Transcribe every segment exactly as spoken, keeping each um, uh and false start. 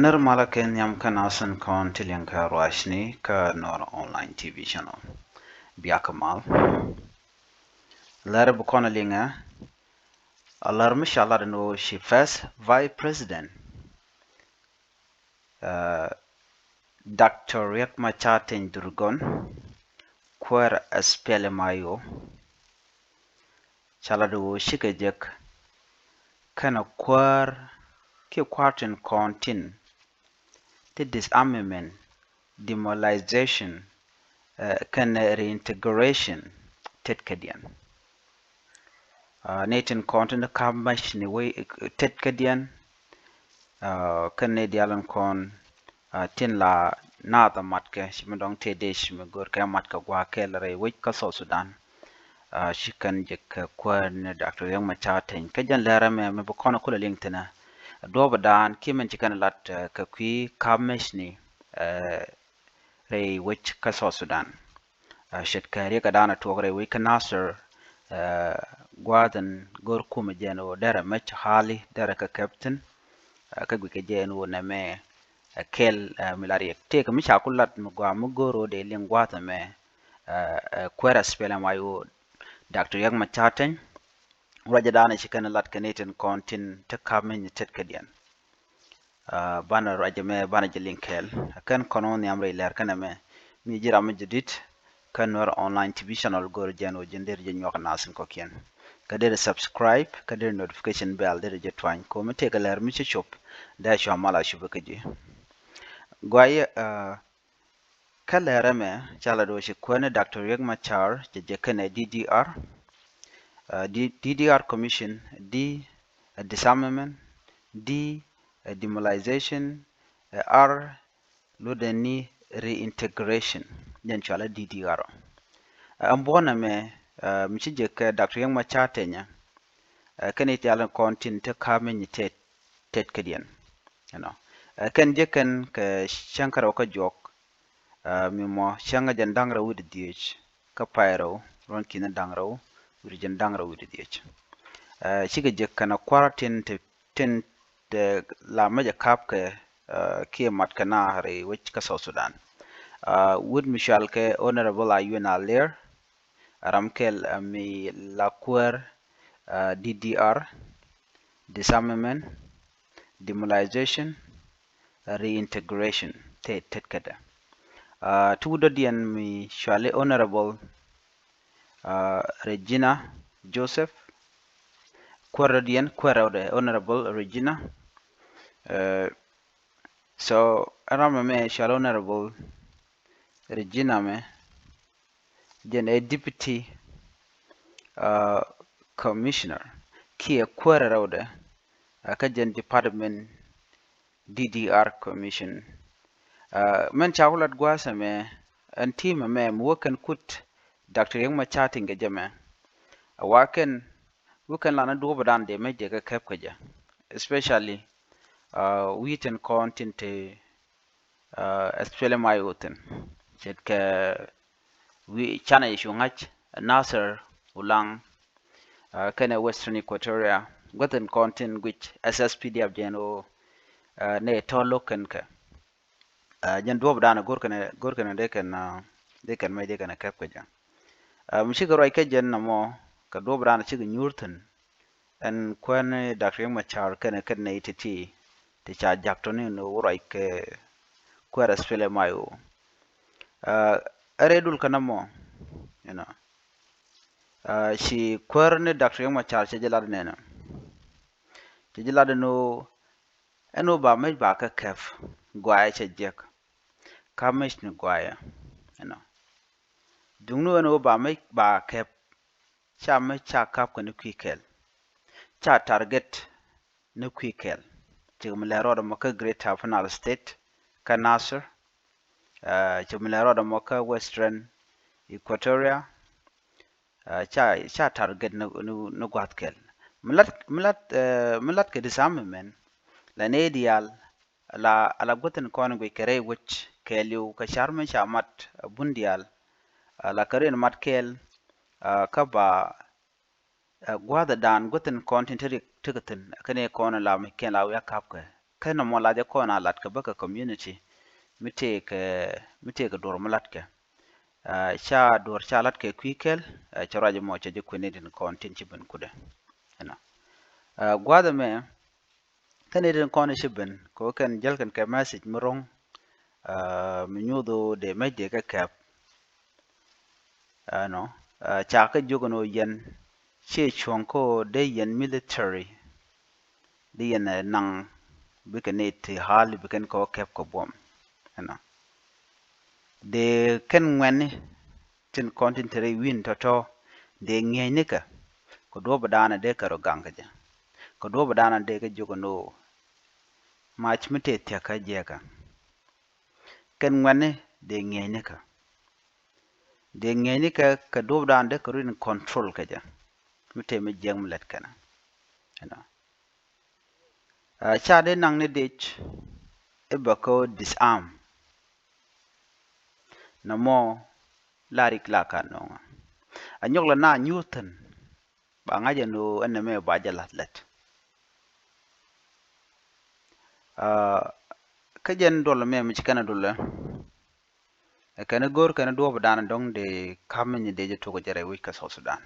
Nir malä kɛ nhiam kä nasin kɔn ti liŋ kä ruacni kä Nuer Online T V channel. Biakä mal. Lɛr bi kɔn a liŋɛ. A lɛr mi ca lat ni wä ci first vice president, uh, Doctor Riek Machar Teny Dhurgon, kuäär SPLM-IO. Ca lat wä cikɛ jek kɛnɛ kuäär kiɛ kua̱r tin kɔn tin ti disarmament, demobilization, uh, kɛnɛ reintegration tetkädiɛn. Uh, ni tin kɔn tin ka̱p mac ni wei tetkädiɛn. Uh, kɛn ni dial in kɔn, uh, tin la naath a matkɛ ci mi dɔŋ tëë dec mi gör kɛ matkɛ gua̱a̱ kɛl rɛy wec kä South Sudan. Uh, ci kɛn jek kɛ kuäär ni Doctor Riek Machar Teny. Kä jɛn lɛrɛ mɛ mi bi kɔn a kulɛ liŋ thinɛ. Duɔ̱ɔ̱p dan kiɛ min ci kɛn lat, uh, kɛ kui̱ ka̱p mac ni, uh, rɛy wec kä South Sudan. Uh, ce̱tkɛ riɛk a dan a tuɔk rɛy wec kä Nasir, uh, gua̱a̱th in gör kumɛ jɛn wä derɛ mac hali derɛ kɛ captain. Uh, kä guic kɛ jɛn wä nɛmɛ, uh, kɛl, uh, mi la riɛk tëëkɛ mi ca ku lat mi gua̱a̱ mi gör wä dee liŋ gua̱a̱th ɛmɛ, uh, uh, kuäär SPLM-IO Doctor Riek Machar Teny. Ruacɛ dan ci kɛn lat kɛ ni tin kɔn tin ti ka̱p mi nyi tetkädiɛn. Uh, banɛ ruacɛ mɛ banɛ jɛ liŋ kɛɛl. Kɛn kɔn wä nhiam rɛy lɛr kɛnɛ mɛ mi ji̱ ram mi jɛ dit kä Nuer Online T V channel gör jɛn wä ji̱n der jɛ nyuak nasin kɔkiɛn. Kä der subscribe kä der notification bell der jɛ tuany kɔ mi tëëkɛ lɛr mi ci cop. Dee cua mal a cupɛ kä ji̱. Guayɛ, uh, kä lɛr ɛmɛ ca la do̱ ci kuäär ni Doctor Riek Machar cɛ jɛ kɛnɛ D D R. Uh, D-, D D R commission, D, uh, disarmament, D, uh, demobilization, uh, R, lotdɛ ni reintegration. Jɛn cua la D D R. Uh, ɛn buɔ̱n ɛmɛ, uh, mi ci jɛ kɛ Doctor Riek Machar Teny, uh, kɛn i̱ tial kɔn tin te ka̱p mi nyi tet tetkädiɛn. You know. Uh, kɛn jɛ kɛn kɛ cäŋ kärɛw kä juɔk, uh, mi mɔ cäŋ jɛn da̱ŋ rɛw wi̱cdɛ dhieec kä pay rɛw ruɔ̱n ki̱n da̱ŋ rɛw wi̱cdɛ jɛn da̱ŋ rɛw wi̱cdɛ dhieec. Uh, cikɛ jek kɛn a kua̱r tin te, tin te la mecɛ ka̱p kɛ, uh, kiɛ mat kɛ na rɛy wec kä South Sudan. Uh, wut mi cual kɛ Honorable Ayuen Alier, ram kɛl, uh, mi la kuäär, uh, D D R, disarmament, demobilization, uh, reintegration, te tetkädɛ. Uh, ti wut dɔ̱diɛn mi cuali Honorable, uh, Regina Joseph, kuäär dɔ̱diɛn, kuäär rɛwdɛ Honorable Regina. Uh, so, ram mɛ cuali Honorable Regina mɛ, jɛn ɛ deputy, uh, commissioner kiɛ kuäär rɛwdɛ, uh, kä jɛn department D D R commission. Uh, mɛn ca ku lat gua̱a̱th ɛmɛ ɛn team ɛmɛ mi wä kɛn kut Doctor Riek Machar Teny kɛ jɛ mɛ. A wa kɛn wä kɛn lan a duɔ̱ɔ̱p dan dee mɛ jɛ kɛ kɛp kɛ jɛ, especially, uh, wi̱i̱ tin kɔn tin te, uh, SPLM-IO thin. Ce̱tkɛ wi̱i̱ canɛ cu ŋa̱c Nasir Ulaŋ, uh, kɛnɛ Western Equatoria, guäthin kɔn tin guic SSPDF jɛn ɣöö, uh, nɛ tɔ̱ lo̱k kɛn kɛ. Uh, jɛn duɔ̱ɔ̱p dan go̱r kɛn, go̱r kɛn dee kɛn, uh, dee kɛn mɛ dee kɛn kɛp kɛ jɛ. Uh, mi cikɛ ruac kɛ jɛn nɔmɔ kɛ duɔ̱ɔ̱p dan cikɛ nyuur thin. Ɛn kuäär ni Doctor Riek Machar kɛnɛ kɛn nɛy ti̱ti̱ ti ca jak tɔni ni wä ruac kɛ kuäär SPLM-IO. Uh, ɛ rɛy dul kä nɔmɔ, you know. Uh, ci kuäär ni Doctor Riek Machar cɛ ji̱ lat nɛnɛ. Cɛ ji̱ lat ni wä ɛn wä ba mec ba kä kɛp guayɛ cɛ jiäk. Ka mec ni guayɛ, you know. Duŋni wä ɛn wä ba mec ba kɛp, ca mec ca kap kɛ ni kui̱ kɛl. Ca target ni kui̱ kɛl. Cik mi lɛ rɔɔdɛ mɔ kä Greater Upper Nile State kä Nasir. Uh, cik mi lɛ rɔɔdɛ mɔ kä Western Equatoria. Uh, ca, ca target ni, ni, ni gua̱th kɛl. Mi lat, mi lat, uh, mi lat kɛ disarmament la nɛy diaal, ala, ala guäthin kɔn guic kɛ rɛy wec kɛɛliw kɛ car mi ca mat, uh, bun diaal. Ala kɛ rin mat kɛɛl, uh, kä ba, uh, gua̱th dan guäthin kɔn tin te rik tekɛ thin kɛn kɔn la mi kɛn la wi̱i̱ a kap kɛ. kä nɔmɔ la jɛ kɔn a lat kɛ bä kɛ community mi tëëkɛ, mi tëëkɛ duɔr mi latkɛ. Ca duɔr ca lat kɛ kui̱ kɛl, cɛ ruac mɔ cɛ jɛ kuɛn ni tin kɔn tin ci ben kudɛ. Ɛnɔ. Gua̱a̱th ɛmɛ, kä ni tin kɔn ci ben kɛ wä kɛn jäl kɛn kɛ message mi ro̱ŋ, mi nyuuth ɣöö dee mec dee kɛ kɛp. Ɛnɔ, ca kä jiök ɛn ɣöö yɛn ciɛ cuɔ̱ŋ kä ɣöö dee yɛn military, dee yɛn ɛ naŋ bikɛ ni ti hal bikɛn kɛ wä kɛp kɛ buɔ̱m. Ɛnɔ, dee kɛn ŋuɛ̈tni tin kɔn tin te rɛy wi̱n tɔ̱tɔ̱, dee ŋi̱eecnikɛ kɛ duɔ̱ɔ̱p ɛ daanɛ dee kɛ rɔ gaŋ kä jɛ, kɛ duɔ̱ɔ̱p ɛ daanɛ dee kɛ jiök ɛn ɣöö mac mi tëë thia̱k kä jiɛkä. Kɛn ŋuɛ̈tni dee ŋi̱eecnikɛ. Dee ŋi̱eecnikɛ kɛ duɔ̱ɔ̱p daanɛ dee kɛ rɔ in control kä jɛ mi tëë mi jiɛk mi lät kɛnɛ. Ɛnɔ. Ca dee naŋ ni dec i̱ bɛ kä disarm. Nɔmɔ la rik la ka nɔŋä. A nyɔk la na nyuur thi̱n. Ba ŋa̱c ɛn ɣöö ɛn nɛmɛ ba jɛ la̱th lät. Kä jɛn duɔl ɛmɛ mi ci kɛn a duɔlɛ. Ɛ kɛn i̱ go̱o̱r kɛn i̱ duɔ̱ɔ̱p dan dɔ̱ŋ dee ka̱p mi nyi dee jɛ tuɔk jɛ rɛy wec kä South Sudan.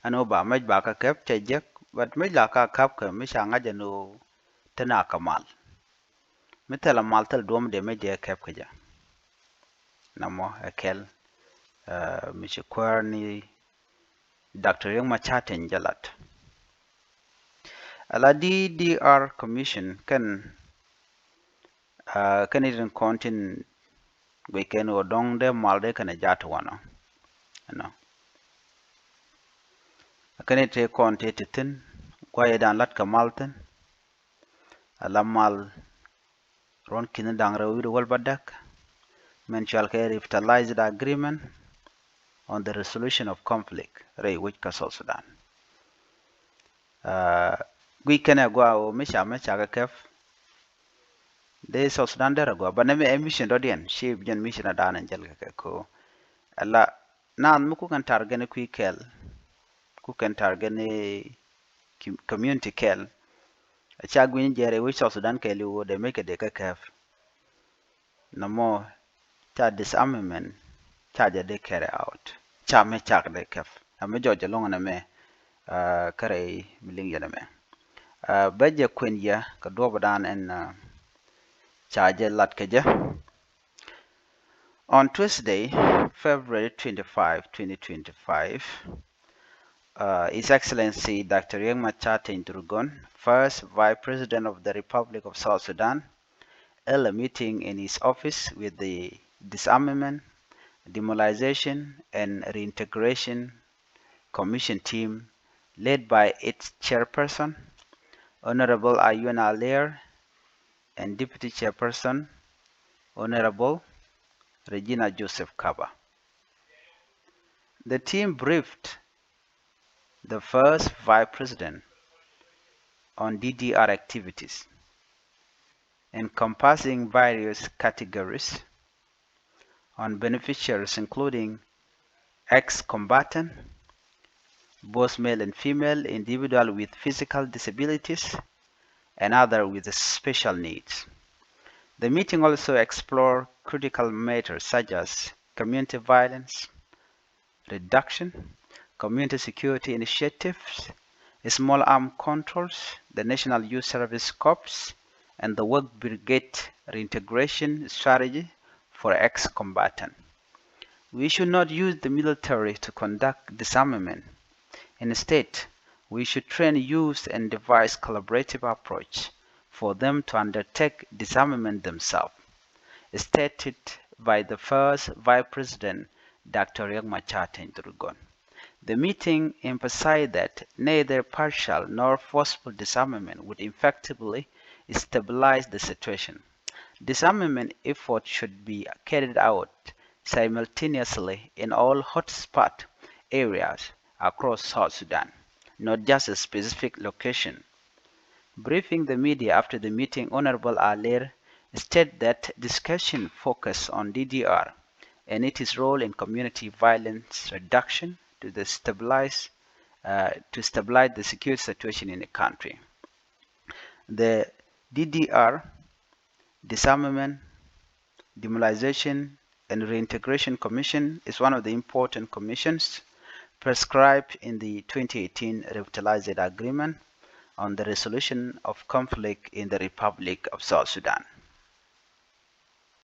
Ɛn ɣöö ba mec ba kä kɛp cɛ jek, but mec la ka ka̱p kɛ mi ca ŋa̱c ɛn ɣöö te na kɛ mal. Mi thilɛ mal thil duɔ̱ɔ̱p dee mec dee kɛp kɛ jɛ. Nɔmɔ ɛ kɛl mi ci kuäär ni Doctor Riek Machar Teny jɛ lat. Ala D D R Commission kɛn, kɛn itin kɔn tin guic kɛn ɣöö dɔ̱ŋ dee mal dee kɛn ɛ jat wanɔ. Ɛnɔ. Kɛn itin kɔn ti ti thi̱n guayɛ dan lat kɛ mal thi̱n. Ala mal ruɔ̱n ki̱n da̱ŋ rɛw wi̱cdɛ wäl bädäk, min cɔal kɛ Revitalized Agreement on the Resolution of Conflict rɛy wec kä South Sudan. Guic kɛn ɛ gɔaa ɣöö mi ca mi ca kɛ kɛp dee South Sudan derɛ gɔaa, but nɛmɛ ɛ mission dɔ̱diɛn, ci jɛn mission a da̱a̱n ɛn jäl kɛ kɛ ko. Ala naath mi ku kɛn target ni kui̱ kɛl, ku kɛn target ni community kɛl. A ca gui̱ny jɛɛr ɛ wec South Sudan kɛɛliw ɣöö dee mec kɛ dee kä kɛp. Nɔmɔ ca disarmament ca jɛ dee carry out. Ca mec cak dee kɛp. Ɛ mi jɔc ɛlɔ̱ŋ ɛn ɛmɛ kä rɛy mi liŋ yɛn ɛmɛ. Bɛ jɛ kuɛn yɛ kɛ duɔ̱ɔ̱p dan ɛn ca jɛ lat kɛ jɛ. On Tuesday, February twenty-five, twenty twenty-five, uh, His Excellency Doctor Riek Machar Teny Dhurgon, First Vice President of the Republic of South Sudan, held a meeting in his office with the Disarmament, Demobilization and Reintegration Commission team led by its chairperson, Honorable Ayuen Alier, and Deputy Chairperson, Honorable Regina Joseph Kaba. The team briefed the first Vice President on D D R activities, encompassing various categories on beneficiaries including ex-combatant, both male and female, individual with physical disabilities, and other with special needs. The meeting also explored critical matters such as community violence reduction, community security initiatives, small arm controls, the National Youth Service Corps, and the Work Brigade reintegration strategy for ex-combatant. We should not use the military to conduct disarmament. Instead, we should train youth and devise collaborative approach for them to undertake disarmament themselves, stated by the first Vice President, Doctor Riek Machar Teny Dhurgon. The meeting emphasized that neither partial nor forceful disarmament would effectively stabilize the situation. Disarmament efforts should be carried out simultaneously in all hotspot areas across South Sudan, not just a specific location. Briefing the media after the meeting, Honorable Alier stated that discussion focused on D D R and its role in community violence reduction to the stabilize, uh, to stabilize the security situation in the country. The D D R, Disarmament, Demobilization, and Reintegration Commission, is one of the important commissions prescribed in the twenty eighteen Revitalized Agreement on the Resolution of Conflict in the Republic of South Sudan.